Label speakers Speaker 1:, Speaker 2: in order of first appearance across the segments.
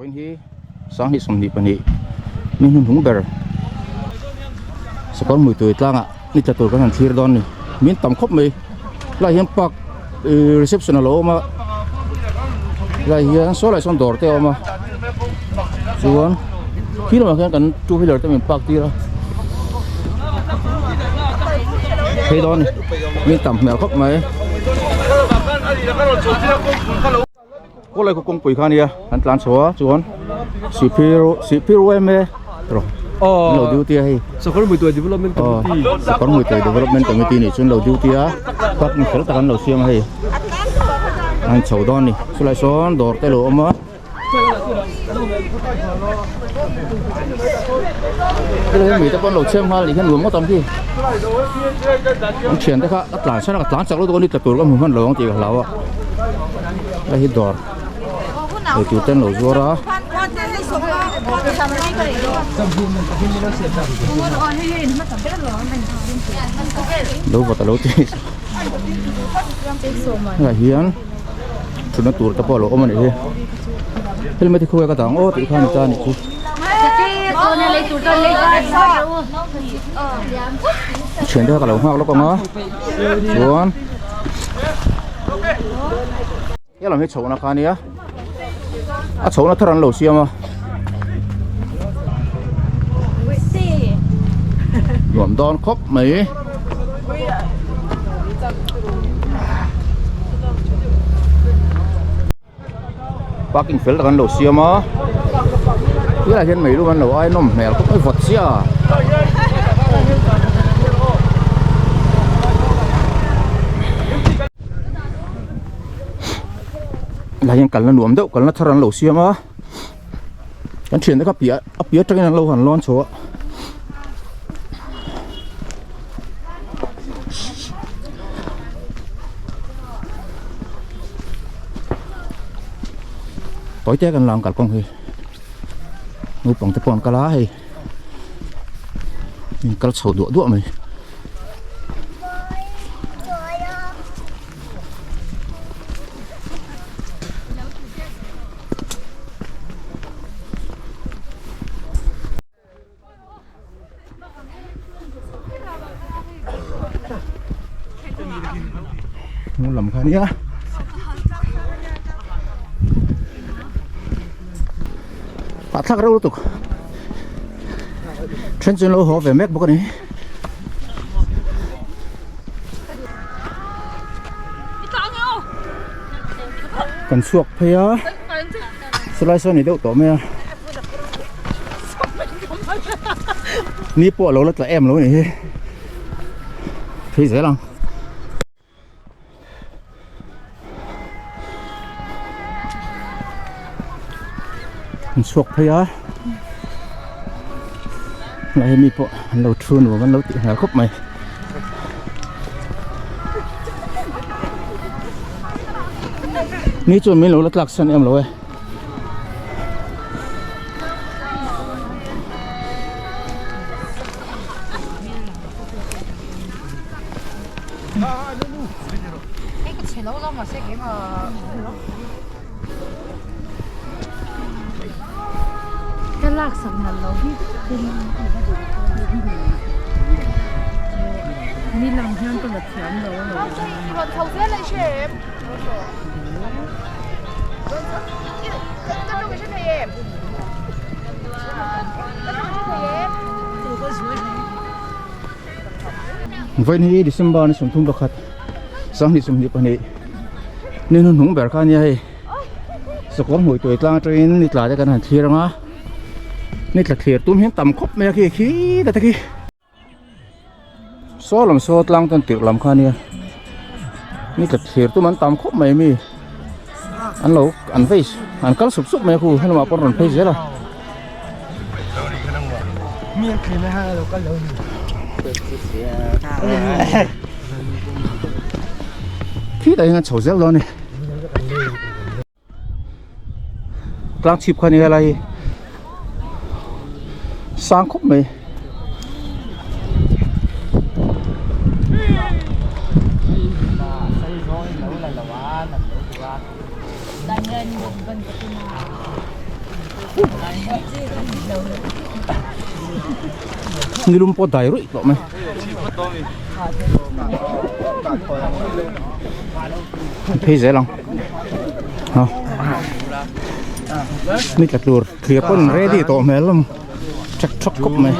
Speaker 1: Vawiin hi sanghnih 22 ni hnuhnung ber sakawr hmuitui tlangah ni tla tur kan han thlir dawn a ni min tam khawp mai helaiah hian park ihh reception a lo awm a helaiah hian saw lai sawn dawr te a awm a chuan khi lamah khian kan two wheeler te min park tir a phei dawn a ni min tam hmel khawp mai. Kawlai khaw kawngpui kha ania an tlan chho a chuan Sihphir Sihphir yma rawh an lo duty a hei
Speaker 2: Sakawr Muituai Development Committee
Speaker 1: Sakawr Muituai Development Committee nih chuan lo duty a parking fel tak an lo siam a hei an chho dawn a ni chulai sawn dawr te lo awm a. Helai mi te pawn lo chhem nghal nih hian nuam ngawt ang khi an thian te kha a tlan san a ka tlan chak lutuk a ni tla tur ka hmu hman lo ang tih ka hlau a hei hi dawr eitur te an lo zuar a. Lo vawt a lo ti helaiah hian. Thutna tur te pawh a lo awm a nih hi helmet hi khawi ka dang aw tih kha a ni ta a nih chu thian te kha ka lo nghak lawk ang a chuan helam hi chhohna kha a nia a chhohna thar an lo siam a nuam dawn khawp mai. Parking fel tak an lo siam a helaiah hian mei lum an lo ai nawm hmel khawp mai vawt chiah a. Helaiah hian kalna nuam deuh kalna thar an lo siam a kan thiante kha piah a piah atangin an lo han lawn chho a. Tawi te kan lang kalkawng hi naupang te pawh an kal a hei in kal chho duah duah mai. Hnung lam kha nia pah thlak reuh lutuk then chu an lo haw ve mek bawk a ni. Kan chhuak phei a chulai sawn a ni deuh tawh mai a. Ni pawh a lo la tla em lo nih hi phei zel ang. An chhuak phei a lai hi mi pawh an lo thu nuam an lo tih hmel khawp mai. Ni chuan min lo la tlak san em lo e. Vawiin hi December ni 31 2022 ni hnuhnung ber kha a nia hei sakawr hmui tuai tlang atangin ni tla te kan han thlir ang a ni tla thlir tum hian tam khawp mai a khi khi ta te khi. Saw lam saw tlang chuan tirh lam kha ania ni tla thlir tum an tam khawp mai mi an lo an vei an kal sup sup mai a khu helamah pawh an rawn phei zel a. Khitah hian an chho zel dawn a ni. Tlang chhip kha a ni helai hi sang khawp mai. Nilum pawh dai ruih tawh mai. Phei zel ang. Ha. Ni tla tur thlir pawn ready tawh hmel lam chak chak khawp mai.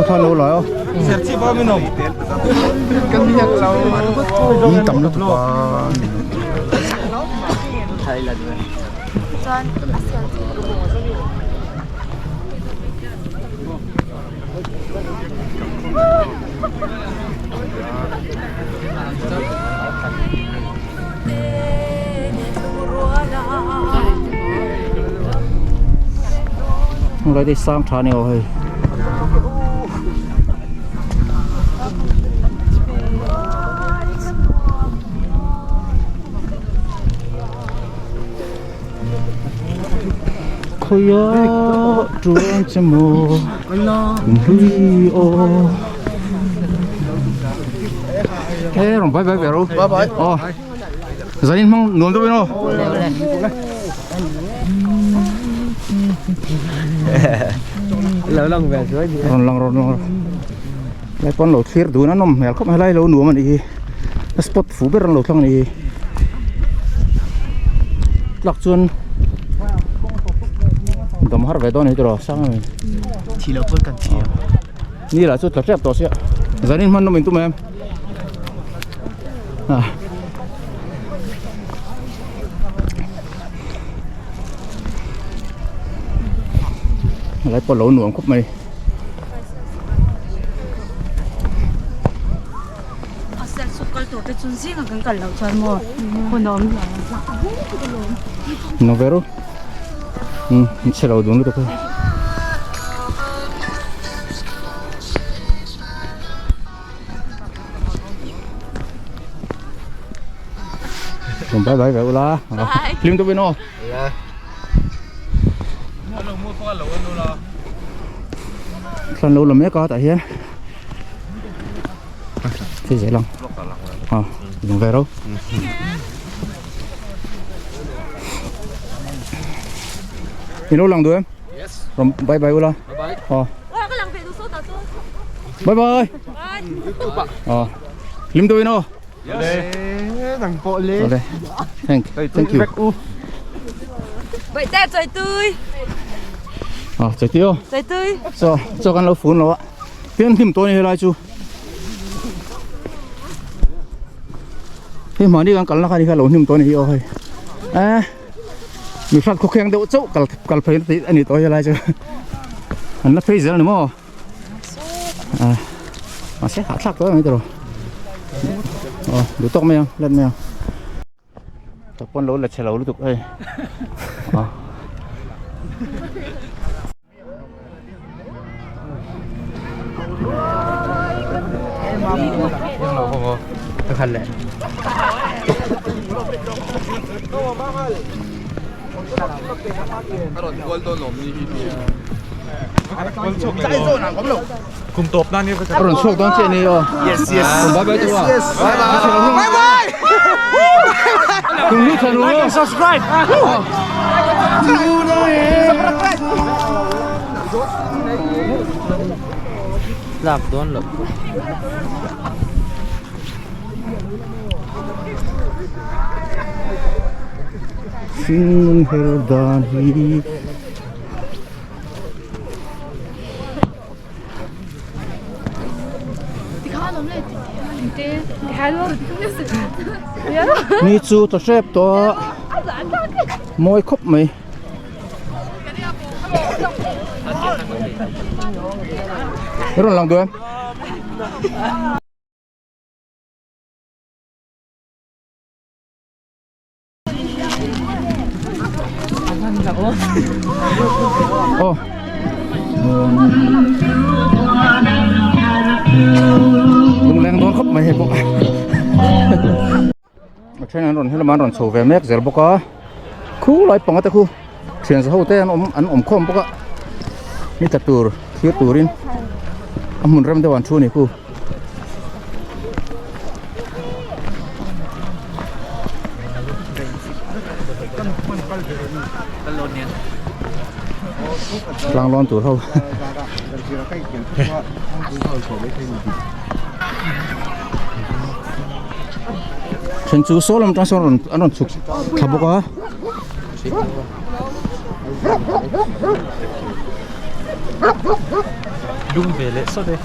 Speaker 1: Thlan lo lai aw. Mi tam lutuk a. Lai te sang tha ni aw hei. Khawiah tuan che maw hlui aw Ê rong bye bye ve ro
Speaker 3: Bye bye.
Speaker 1: Ờ Zanin hmang nuam deuh in aw
Speaker 2: Lo lang ve chuai ni.
Speaker 1: Rawn lang rawn lang Lai pawn lo thlir dun a nawm hmel khawp mai helai lo nuam a nih hi a spot fu ber an lo thlang a nih hi tlak chuan dam har ve dawn a ni tiraw sang em
Speaker 3: Thi lo pawn kan thi ang.
Speaker 1: Ni lah chu tla tep tawh sia zanin hman nawm in tum em ah. Lai pawh lo nuam khawp mai. Nó về rồi. Ừ, sẽ đầu đúng rồi thôi. Bye bye vậy la. Lim tu bino. Thlan lo la mek a tah hian thế dễ lắm à đừng về đâu thì lâu lần được em rồi bye bye ula ờ bye bye ờ lim tôi nó
Speaker 3: Thằng cọ lên.
Speaker 1: ok thank thank you
Speaker 4: Vậy ta trời tươi,
Speaker 1: ờ trời tiêu
Speaker 4: trời tươi.
Speaker 1: cho cho con lâu phun lo ạ tiên tìm tôi này lại chú thế mà đi con cắn là cái lỗ niềm tôi này ơi à mình phát khó khăn đâu cháu cắn cắn phải thì anh tôi lại chứ anh nó phê giờ nữa mà à mà sẽ hạ thắc tôi mấy rồi ờ đủ tóc mày không lên mày không tập con lỗ là xe lỗ lúc ơi ờ Ron chhuak dawn che ni aw.
Speaker 3: Yes, yes.
Speaker 1: Ron bye bye chu a.
Speaker 3: Yes. Bye bye. Bye bye.
Speaker 1: Cùng lúc channel.
Speaker 3: Like and subscribe.
Speaker 2: Lak dawn lo.
Speaker 1: Sin her dan hi. Ni chu ta hrep tawh mawi khawp mai. Rawn lang duh em? Aw. Lungleng dawn khawp mai hei pawh. A then an rawn helama an rawn chho ve mek zel bawk a khu lai panga te khu thian za ho te an awm an awm khawm bawk a ni tla tur thlir turin a hmun rem deuh an thu a ni khu. Tlang lawn tur ho. Then chu saw lam atang sawn rawn an rawn chhuk thla bawk a.
Speaker 2: Lung ve leh sawt e.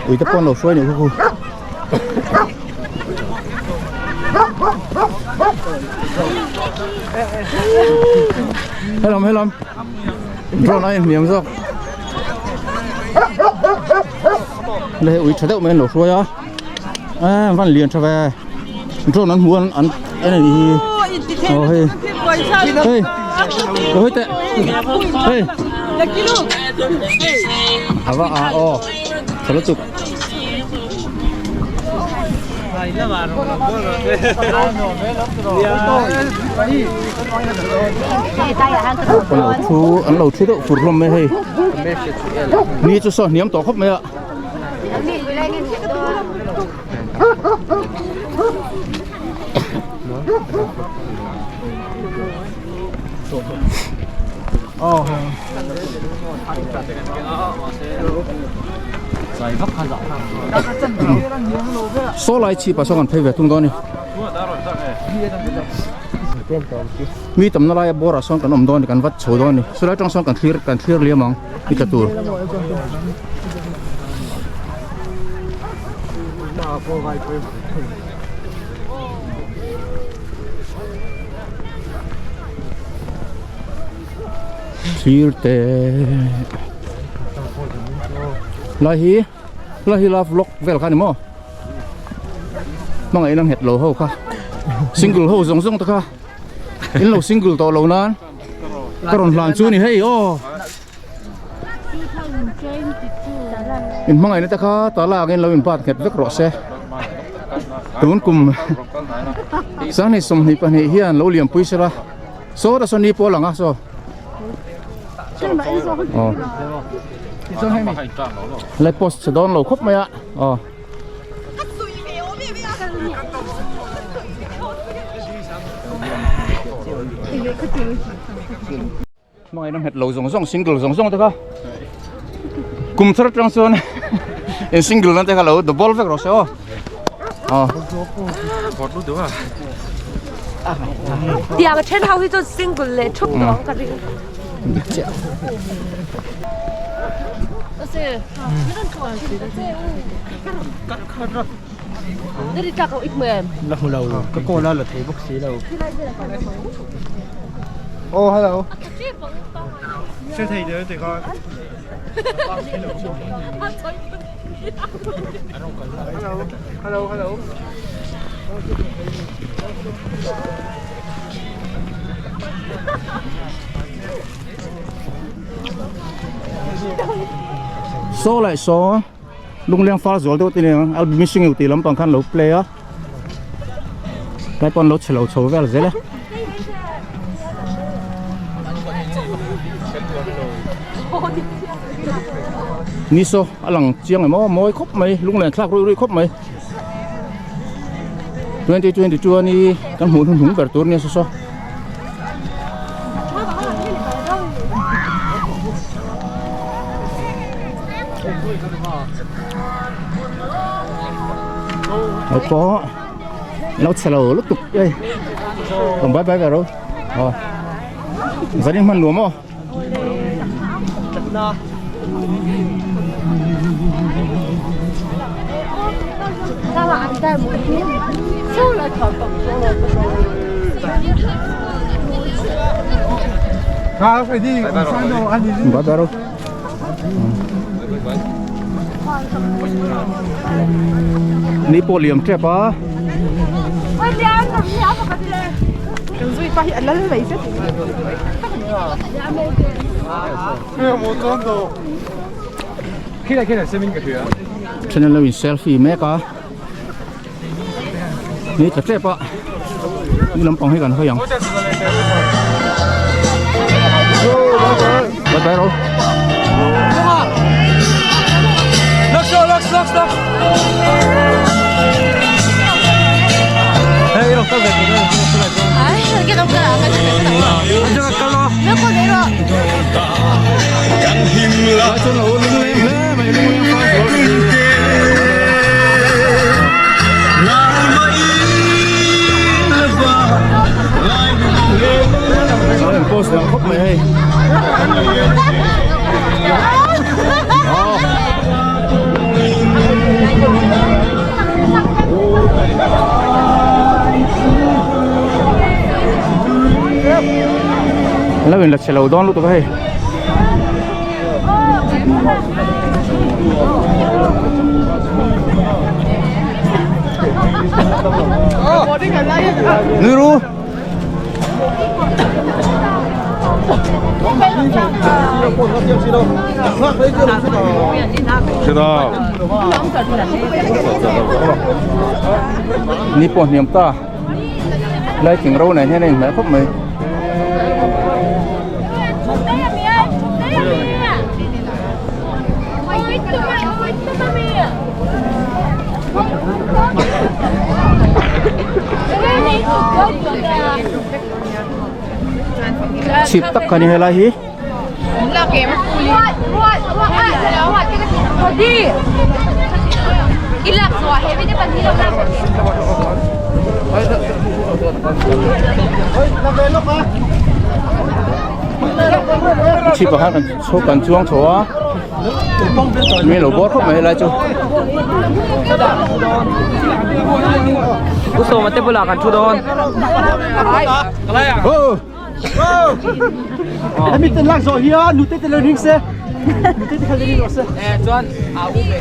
Speaker 1: Ui te pawh an lo hruai nih khu khu. Helam helam. Drone a inhniam zawk. Le ui tha deuh mai an lo hruai a. A van lian tha ve. Drone an hmu an an en a nih hi. Aw hei. Hei. Aw hei teh. Hei. A va a aw. Tha lutuk. An lo thu an lo thu deuh fur hlawm mai hei ni chu saw hniam tawh khawp mai a Saw lai chhip ah sawn kan phei ve thung dawn a ni mi tamna laia bawr ah sawn kan awm dawn a ni kan vat chho dawn a ni chulai atang sawn kan thlir kan thlir liam ang ni tla tur. Thlir te lai hi lai hi love lock vel kha a ni maw hmangaih in a nghet lo ho kha single ho zawng zawng te kha in lo single tawh lo nan ka rawn hlan chu a ni hei aw. In hmangaihna te kha tala angin lo inbat nghet vek rawh se tun kum sanghnih 22 hian lo liampui sela saw ta saw ni pawh a lang a saw aw lai post chhe dawn lo khawp mai a aw. Hmangaih na nghet lo zawng zawng single zawng zawng te kha kum thar atang chuan in single na te kha lo double vek rawh se aw aw
Speaker 4: Tiang then ho hi chu single leh thup tawh ang ka ring.
Speaker 1: Dik chiah.
Speaker 3: La hmu lo ka call a la thei bawk si lo. Oh hello. Hello hello.
Speaker 1: Saw leh saw lungleng far zual deuh te nen I'll be missing you tih lampang khan lo play a tlai pawn lo chhe lo chho vel zel e. Ni saw a lang chiang em aw mawi khawp mai lunglen thlak ruih ruih khawp mai 2022 ani kan hmuh hnuhnung ber tur nia saw saw. Hei pawh lo chhe lo lutuk ei rawn bai bai ve ro aw zanin hman nuam aw. Bye bye ro. Ni pawh liam tep a. Then an lo in selfie mek a ni tla tep a ni lampang hi kan hawi ang bye bye ro Post lang khawp mai hei. Lo in la che lo dawn lutuk a hei. Nui ru. Ni pawh hniam ta. Lighting ro nen hian a inhmeh khawp mai. Chhip tak kha ni helai hi. Chhip ah khan kan chho kan chuang chho a mi lo bawr khawp mai helai chu.
Speaker 2: Pu Sawma te bulah kan thu dawn.
Speaker 3: Hemi ten lak zawh hian nute te lo ring se nute te kha lo ring rawh se
Speaker 2: Eh chuan a u ve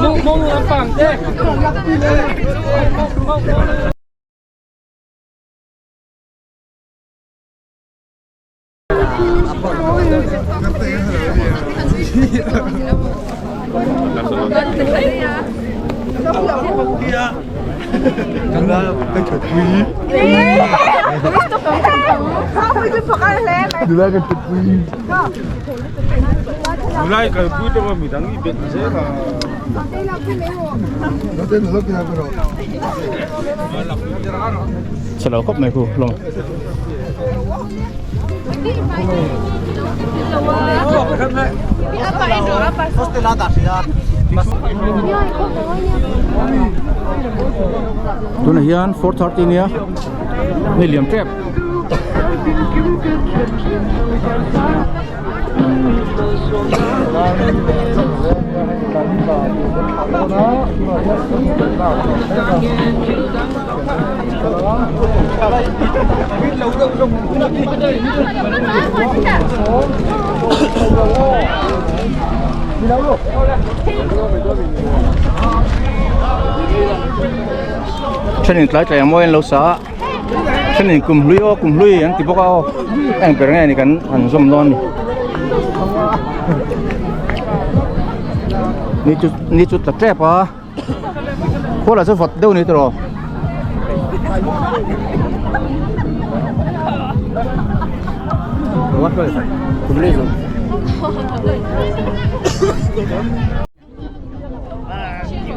Speaker 2: mong mong lampang te.
Speaker 1: Chhe lo khawp mai khu hlawm. Tunah hian 4:30 nia ni liam tep. Thenin tlai tlai ang mawi an lo sa a thenin kum hlui aw kum hlui an ti bawk a aw eng ber nge ni kan han zawm dawn ni ni chu ni chu tla tep a khual ah chuan vawt deuh a ni tawh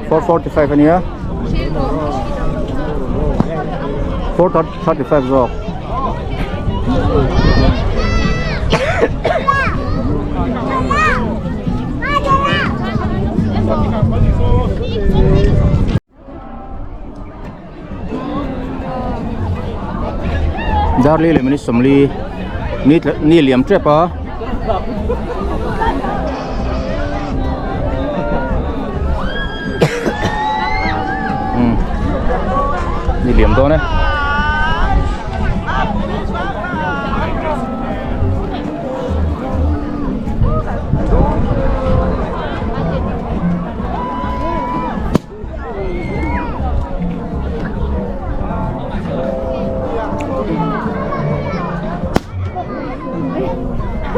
Speaker 1: 4:45 a nia 4:35 zawk Darli leh minute sawmli ni ni liam tep a. Ni liam dawn e.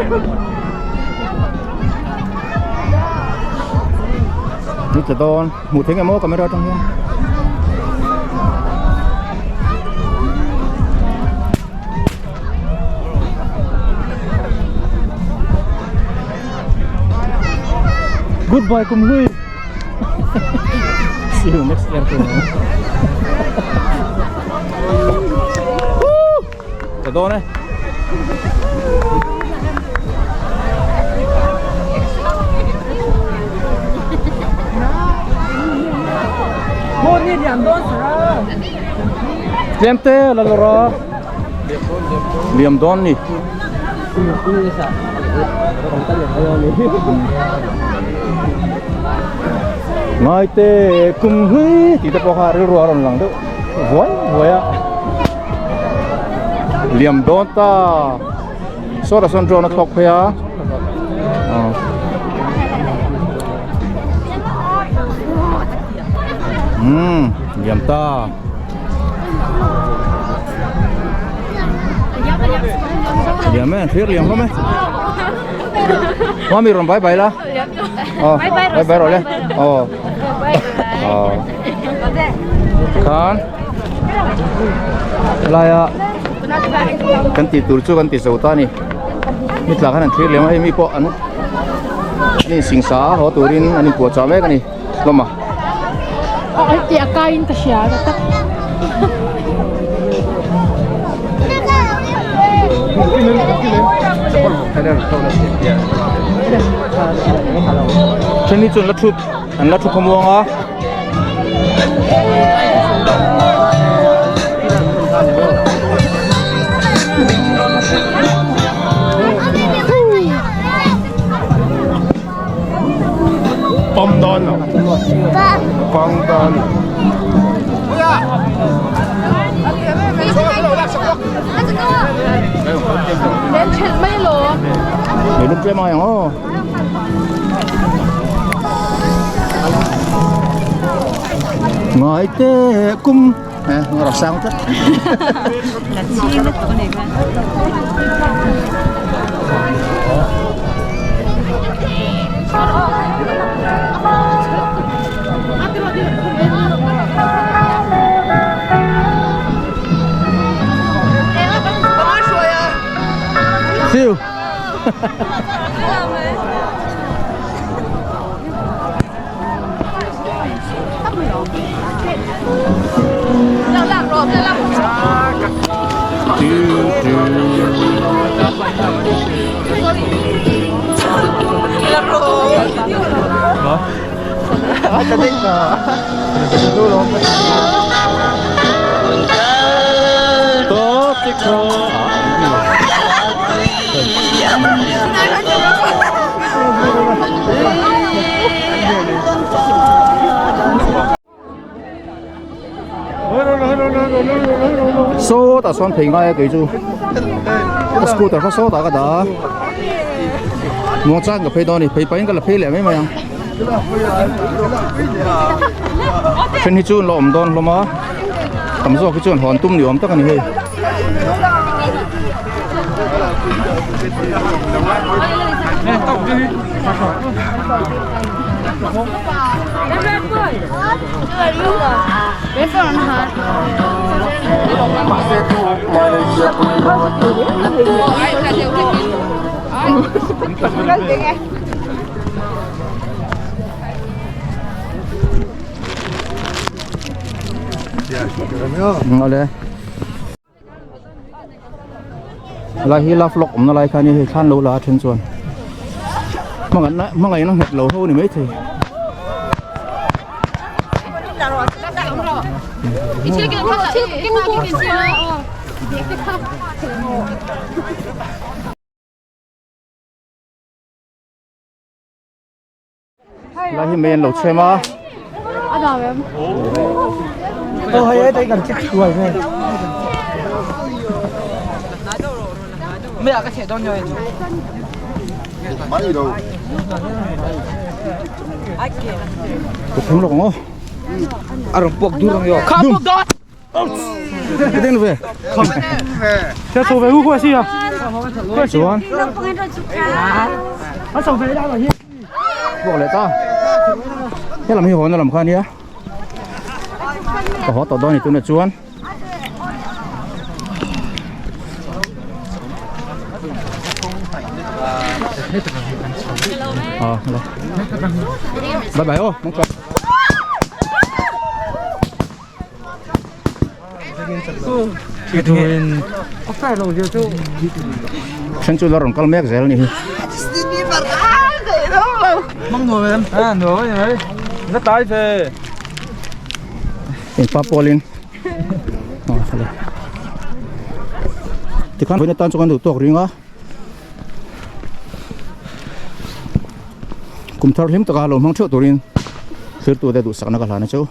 Speaker 1: Ni tla dawn hmuh theih ngemaw camera atang hian.
Speaker 3: Goodbye Kumhlui.
Speaker 1: See you next year. Tla dawn e. Tlem te la lawr a. Liam dawn ni. Ngai te kum hlui tih te pawh kha rilru a rawn lang deuh vuai vuai a. Liam dawn ta sawtah sawn drone a thlawk phei a umm liam ta liam e thlir liam hlawm e mami rawn bye bye la aw bye bye rawh le aw aw khan helaia kan tih tur chu kan ti zo ta a ni mi tla khan an thlir lem a hei mi pawh an an in singsa a haw turin an inpuah chah mek a ni hlawm a. Then hi chu an la thu an la thu khawmuang a. Ngai te kum eh ngara sang tlat See you. Sawtah sawn phei ngai a kei chu ka scooter kha sawtah ka dah a muangchang ka phei dawn a ni phei pahin ka la phei leh mai mai ang then hi chu an la awm dawn hlawm a tam zawk hi chuan hawn tum ni awm tak a ni hei. Awle. Helai hi love lock awmna lai kha ania hei thlan lo la a then chuan hmangaihna hmangaihna nghet lo ho ni maithei. Lai hi mei an lo chhem a. Ka thung lawk ang aw.
Speaker 2: A rawn puak dur ang io. Kha puak dawn!
Speaker 1: Ka den ve.
Speaker 3: Sẽ thua về hú qua xì à?
Speaker 1: Chuan Puak leh ta Helam hi hawn a lam kha ania Ka haw tawh dawn a ni tunah chuan. Ờ, hello. Bye bye ô, mong chào. Then chu la rawn kal mek zel a ni hi. Inpa pawlin tikhan vawiin atan chuan kan duh tawk ring a kum thar hlim taka lo hmang theuh turin thirtute duhsakna ka hlan a chu.